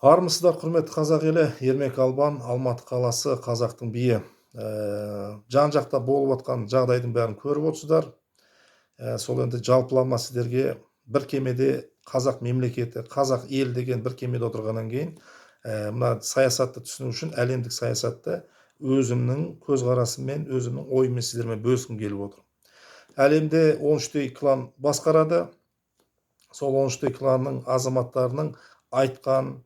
Армысыздар, құрметті қазақ елі! Ермек Албан, Алматы қаласы, қазақтың биі. Жан жақта болып жатқан жағдайдың бәрін көріп отырсыздар. Сол енді жалпылама сіздерге бір кемеде қазақ мемлекеті, қазақ ел деген бір кемеде отырғаннан кейін, мына саясатты түсіну үшін әлемдік саясатты өзімнің көзқарасыммен, өзімнің ойыммен сіздермен бөліскім келіп отыр. Әлемде 13-тей клан басқарады. Сол 13-тей кланның азаматтарының айтқан,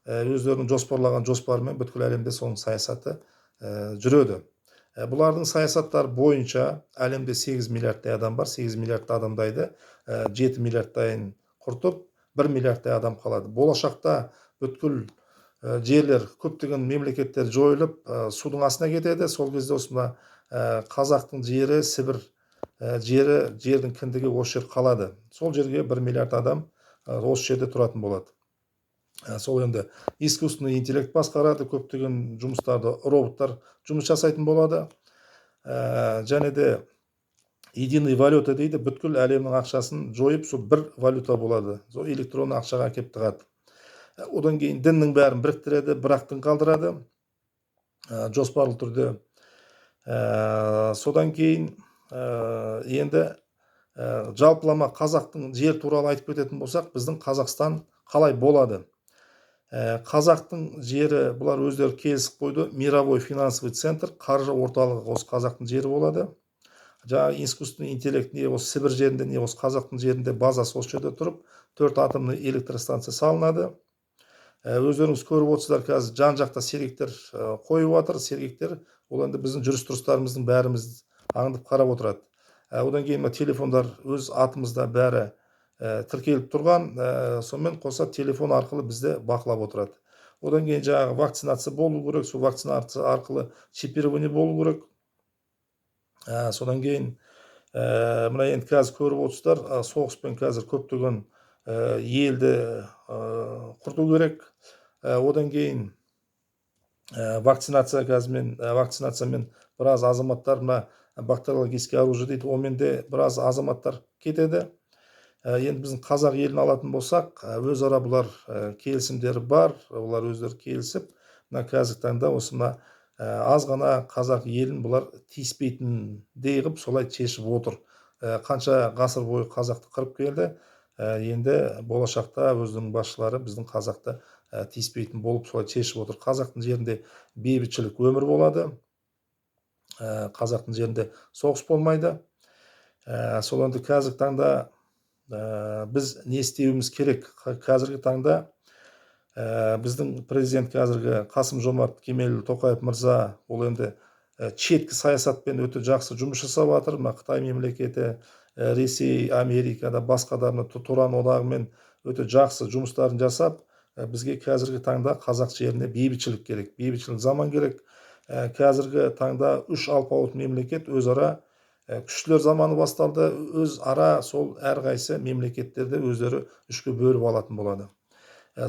өздерінің жоспарлаған жоспарымен бүткіл әлемде соның саясаты жүреді. Бұлардың саясаттары бойынша әлемде 8 миллиардтай адам бар. 8 миллиард адамдайды 7 миллиардтайын құртып, 1 миллиардтай адам қалады. Болашақта бүткіл жерлер, көптеген мемлекеттер жойылып, судың астына кетеді. Сол кезде осы мына қазақтың жері, Сібір жері, жердің кіндігі осы жер қалады. Сол жерге 1 миллиард адам осы жерде тұратын болады. Сол енді искусственный интеллект басқарады, көптеген жұмыстарды роботтар жұмыс жасайтын болады. Және де единый валюта дейді, бүткіл әлемнің ақшасын жойып, сол бір валюта болады, сол электронды ақшаға әкеліп тығады. Одан кейін діннің бәрін біріктіреді, бір-ақ дін қалдырады жоспарлы түрде. Содан кейін енді жалпылама қазақтың жер туралы айтып кететін болсақ, біздің Қазақстан қалай болады? Қазақтың жері, бұлар өздері келісіп қойды, мировой финансовый центр, қаржы орталығы осы қазақтың жері болады. Жаңағы искусственный интеллект не осы Сібір жерінде, не осы қазақтың жерінде базасы осы жерде тұрып, төрт атомный электростанция салынады. Өздеріңіз көріп отырсыздар, қазір жан жақта сергектер қойып жатыр. Сергектер ол енді біздің жүріс тұрыстарымыздың бәріміз аңдып қарап отырады. Одан кейін мына телефондар өз атымызда бәрі тіркеліп тұрған, сонымен қоса телефон арқылы бізді бақылап отырады. Одан кейін жаңағы вакцинация болу керек, сол вакцинация арқылы чипирование болу керек. Содан кейін мына енді қазір көріп отырсыздар, соғыспен қазір көптеген елді құрту керек. Одан кейін вакцинация қазірмен, вакцинациямен біраз азаматтар, мына бактериологический оружие дейді, онымен де біраз азаматтар кетеді. Енді біздің қазақ елін алатын болсақ, өзара бұлар келісімдері бар, олар өздері келісіп, мына қазіргі таңда осы мына аз ғана қазақ елін бұлар тиіспейтіндей қылып солай шешіп отыр. Қанша ғасыр бойы қазақты қырып келді, енді болашақта өзінің басшылары біздің қазақты тиіспейтін болып солай шешіп отыр. Қазақтың жерінде бейбітшілік өмір болады, қазақтың жерінде соғыс болмайды. Сол енді қазіргі таңда біз не істеуіміз керек? Қазіргі таңда біздің президент қазіргі Қасым Жомарт Кемелұлы Тоқаев мырза, ол енді шеткі саясатпен өте жақсы жұмыс жасап жатыр. Мына Қытай мемлекеті, Ресей, Америкада, басқа да мына Тұран одағымен өте жақсы жұмыстарын жасап, бізге қазіргі таңда қазақ жеріне бейбітшілік керек, бейбітшілік заман керек. Қазіргі таңда үш алпауыт мемлекет өзара күштілер заманы басталды. Өз ара сол әрқайсы мемлекеттерді өздері үшке бөліп алатын болады.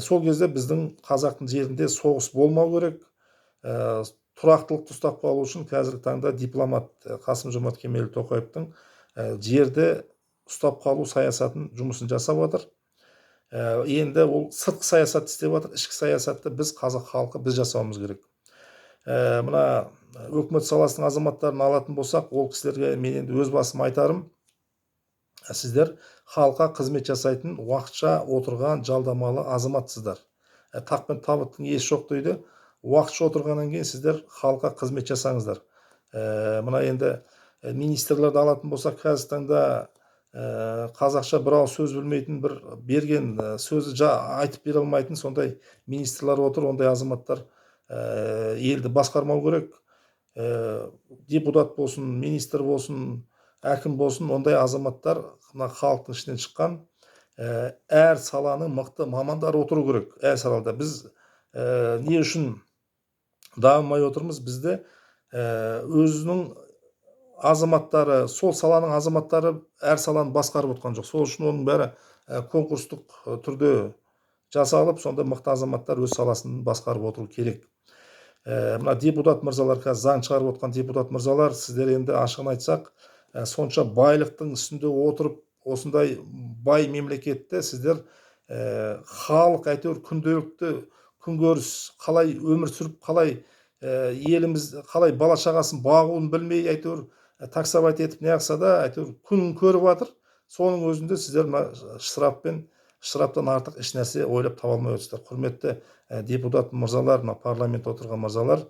Сол кезде біздің қазақтың жерінде соғыс болмау керек. Тұрақтылықты ұстап қалу үшін қазіргі таңда дипломат Қасым Жомарт Кемелұлы Тоқаевтың жерді ұстап қалу саясатын, жұмысын жасап жатыр. Енді ол сыртқы саясатты істеп жатыр, ішкі саясатты біз, қазақ халқы, біз жасауымыз керек. Мына өкімет саласының азаматтарын алатын болсақ, ол кісілерге мен енді өз басым айтарым: сіздер халыққа қызмет жасайтын уақытша отырған жалдамалы азаматсыздар. Тақ пен табыттың иесі жоқ дейді. Уақытша отырғаннан кейін сіздер халыққа қызмет жасаңыздар. Мына енді министрлерді алатын болсақ, қазіргі таңда қазақша бір ауыз сөз білмейтін, бір берген сөзі айтып бере алмайтын сондай министрлер отыр. Ондай азаматтар елді басқармау керек. Депутат болсын, министр болсын, әкім болсын, ондай азаматтар мына халықтың ішінен шыққан, әр саланың мықты мамандары отыру керек әр салада. Біз не үшін дамымай отырмыз? Бізде өзінің азаматтары, сол саланың азаматтары әр саланы басқарып отқан жоқ. Сол үшін оның бәрі конкурстық түрде жасалып, сонда мықты азаматтар өз саласын басқарып отыру керек. Мына депутат мырзалар, қазір заң шығарып отқан депутат мырзалар, сіздер енді ашығын айтсақ, сонша байлықтың үстінде отырып, осындай бай мемлекетте сіздер халық әйтеуір күнделікті Күнкөріс қалай, өмір сүріп қалай, еліміз қалай, бала шағасын бағуын білмей, әйтеуір таксовать етіп, неғылса да, әйтеуір күнін көріп жатыр. Соның өзінде сіздер мына штрафпен, штрафтан артық еш нәрсе ойлап таба алмай отырсыздар. Құрметті депутат мырзалар, мына парламентте отырған мырзалар,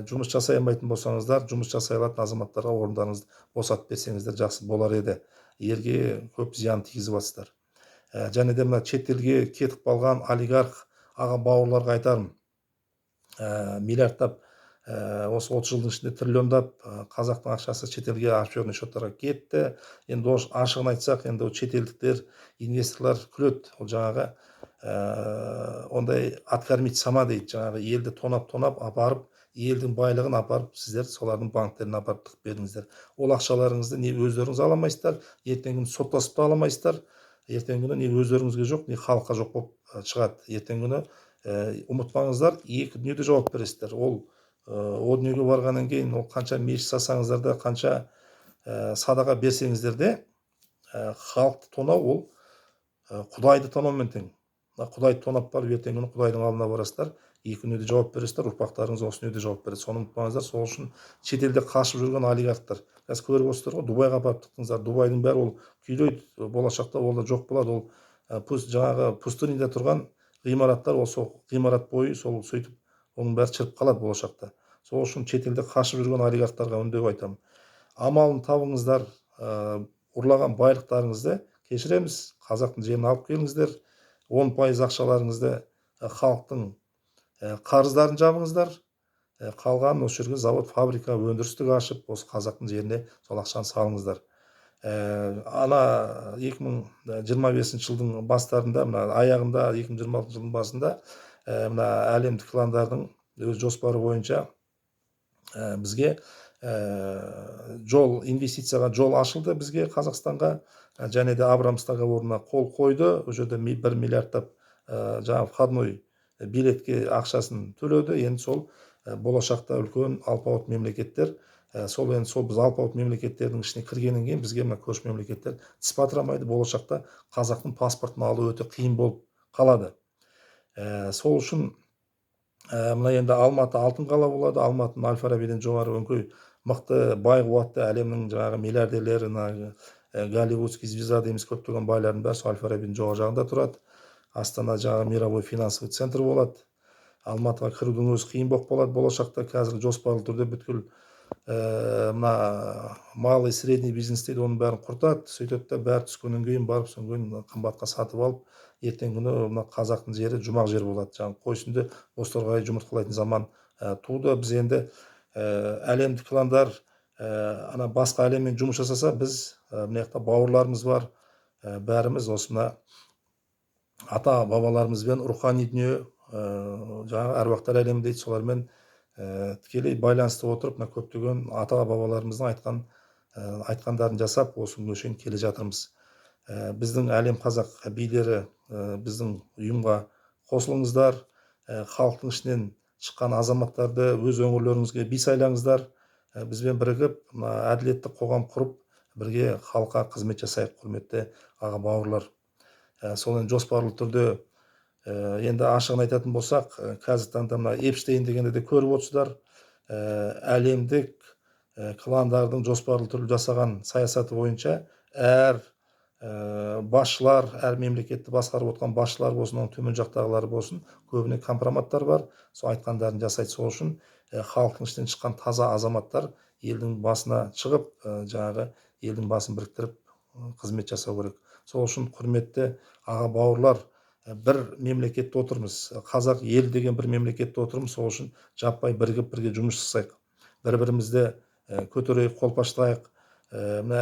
жұмыс жасай алмайтын болсаңыздар, жұмыс жасай алатын азаматтарға орындарыңызды босатып берсеңіздер, жақсы болар еді. Елге көп зиян тигізіп жатсыздар. Және де мына шетелге кетіп қалған олигарх аға бауырларға айтарым: миллиардтап, осы 30 жылдың ішінде триллиондап қазақтың ақшасы шетелге, офшорный счеттарға кетті. Енді ашығын айтсақ, енді ол шетелдіктер, инвесторлар күледі. Ол жаңағы ондай «откормить сама» дейді. Жаңағы елді тонап тонап апарып, елдің байлығын апарып, сіздер солардың банктеріне апарып тығып бердіңіздер. Ол ақшаларыңызды не өздеріңіз ала алмайсыздар, ертеңгі күні соттасып та ала алмайсыздар. Ертеңгі күні не өздеріңізге жоқ, не халыққа жоқ болып шығады. Ертеңгі күні, ұмытпаңыздар, екі дүниеде жауап бересіздер. Ол о дүниеге барғаннан кейін ол қанша мешіт салсаңыздар да, қанша садаға берсеңіздер де, халықты тонау ол құдайды тонаумен тең. Мына құдайды тонап барып, ертеңгі күні құдайдың алдына барасыздар, екі дүниеде жауап бересіздер, ұрпақтарыңыз осы дүниеде жауап береді. Соны ұмытпаңыздар. Сол үшін шетелде қашып жүрген олигархтар, қазір көріп отырсыздар ғой, Дубайға апарып тықтыңыздар. Дубайдың бәрі ол күйрейді болашақта, ол да жоқ болады. Ол жаңағы пустыняда тұрған ғимараттар, ол сол ғимарат бойы сол сөйтіп оның бәрі шіріп қалады болашақта. Сол үшін шетелде қашып жүрген олигархтарға үндеп айтамын: амалын табыңыздар, ұрлаған байлықтарыңызды кешіреміз, қазақтың жерін алып келіңіздер. 10% ақшаларыңызды халықтың қарыздарын жабыңыздар, қалғанын осы жерге завод, фабрика, өндірістік ашып, осы қазақтың жеріне сол ақшаны салыңыздар. Ана 2025 жылдың бастарында, мына аяғында, 2026 жылдың басында мына әлемдік кландардың өз жоспары бойынша бізге жол, инвестицияға жол ашылды бізге, Қазақстанға. Және де Абрамс договорына қол қойды. Ол жерде 1 миллиардтап жаңағы входной билетке ақшасын төледі. Енді сол болашақта үлкен алпауыт мемлекеттер, сол енді сол біз алпауыт мемлекеттердің ішіне кіргеннен кейін бізге мына көрші мемлекеттер тіс батыра алмайды. Болашақта қазақтың паспортын алу өте қиын болып қалады. Сол үшін мына енді Алматы алтын қала болады. Алматының әл Фарабиден жоғары өңкей мықты, бай, қуатты әлемнің жаңағы миллиардерлері, мына голливудский звезда дейміз, көптеген байлардың бәрі сол әл Фарабидің жоғары жағында тұрады. Астана жаңағы мировой финансовый центр болады. Алматыға кірудің өзі қиын болып қалады болашақта. Қазір жоспарлы түрде бүткіл мына малый, средний бизнес дейді, оның бәрін құртады. Сөйтеді да, бәрі түскеннен кейін барып, содан кейін қымбатқа сатып алып, ертеңгі күні мына қазақтың жері жұмақ жер болады. Жаңағы қой үстінде бозторғай жұмыртқалайтын заман туды. Біз енді әлемдік кландар ана басқа әлеммен жұмыс жасаса, біз мына жақта бауырларымыз бар, бәріміз осы мына ата бабаларымызбен, рухани дүние, жаңағы әруақтар әлемі дейді, солармен тікелей байланыста отырып, мына көптеген ата бабаларымыздың айтқандарын жасап, осы күнге шейін келе жатырмыз. Біздің әлем қазақ билері, біздің ұйымға қосылыңыздар, халықтың ішінен шыққан азаматтарды өз өңірлеріңізге би сайлаңыздар, бізбен бірігіп, мына әділетті қоғам құрып, бірге халыққа қызмет жасайық, құрметті аға бауырлар. Сол енді жоспарлы түрде, енді ашығын айтатын болсақ, қазіргі таңда мына Эпштейн дегенді де көріп отырсыздар. Әлемдік кландардың жоспарлы түрде жасаған саясаты бойынша әр басшылар, әр мемлекетті басқарып отқан басшылар болсын, оның төмен жақтағылары болсын, көбіне компроматтар бар, сол айтқандарын жасайды. Сол үшін халықтың ішінен шыққан таза азаматтар елдің басына шығып, жаңағы елдің басын біріктіріп, қызмет жасау керек. Сол үшін, құрметті аға бауырлар, бір мемлекетте отырмыз, қазақ ел деген бір мемлекетте отырмыз. Сол үшін жаппай бірігіп, бірге жұмыс жасайық, бір бірімізді көтерейік, қолпаштайық. Мына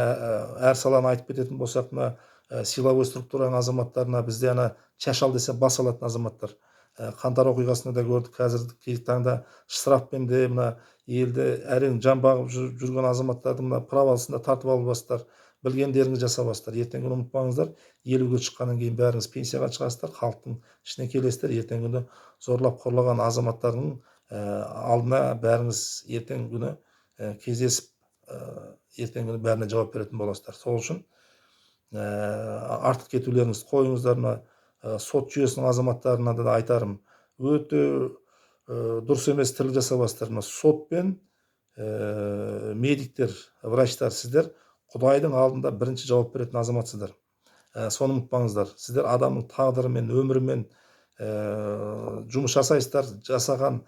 әр саланы айтып кететін болсақ, мына силовой структураның азаматтарына, бізде ана шаш ал десе, бас алатын азаматтар. Қаңтар оқиғасында да көрдік. Қазіргі таңда штрафпен де мына елді әрең жан бағып жүрген азаматтардың мына правосын да тартып алып жатсыздар, білгендеріңізді жасап жатсыздар. Ертеңгі күні, ұмытпаңыздар, 50-ге шыққаннан кейін бәріңіз пенсияға шығасыздар, халықтың ішіне келесіздер. Ертеңгі күні зорлап, қорлаған азаматтардың алдына бәріңіз ертеңгі күні кездесіп, ертеңгі күні бәріне жауап беретін боласыздар. Сол үшін артық кетулеріңізді қойыңыздар. Мына сот жүйесінің азаматтарына да айтарым: Өте дұрыс емес тірлік жасап жатсыздар. Мына сот пен медиктер, врачтар, сіздер Құдайдың алдында бірінші жауап беретін азаматсыздар. Соны ұмытпаңыздар. Сіздер адамның тағдырымен, өмірімен жұмыс жасайсыздар. Жасаған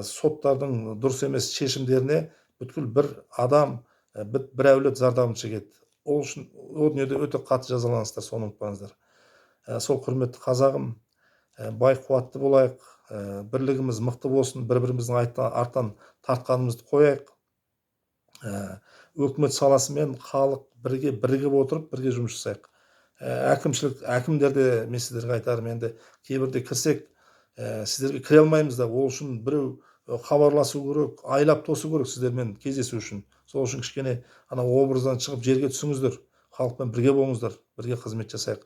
соттардың дұрыс емес шешімдеріне бүткіл бір адам, бір әулет зардабын шегеді. Ол үшін о дүниеде өте қатты жазаланасыздар, соны ұмытпаңыздар. Сол, құрметті қазағым, бай қуатты болайық, бірлігіміз мықты болсын, бір біріміздің арттан тартқанымызды қояйық. Өкімет саласы мен халық бірге бірігіп отырып, бірге жұмыс жасайық. Әкімшілік, әкімдер де, мен сіздерге айтарым, енді кейбірде кірсек, сіздерге кіре алмаймыз да. Ол үшін біреу хабарласу керек, айлап тосу керек сіздермен кездесу үшін. Сол үшін кішкене ана образдан шығып, жерге түсіңіздер, халықпен бірге болыңыздар, бірге қызмет жасайық.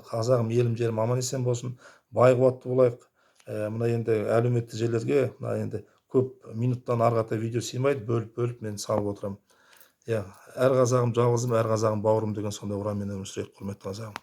Қазағым, елім, жерім аман есен болсын, бай қуатты болайық. Мына енді әлеуметтік желілерге мына енді көп минуттан ары қарата видео сыймайды, бөліп бөліп мен салып отырамын. Иә, әр қазағым жалғызым, әр қазағым бауырым деген сондай ұранмен өмір сүрейік, құрметті қазағым.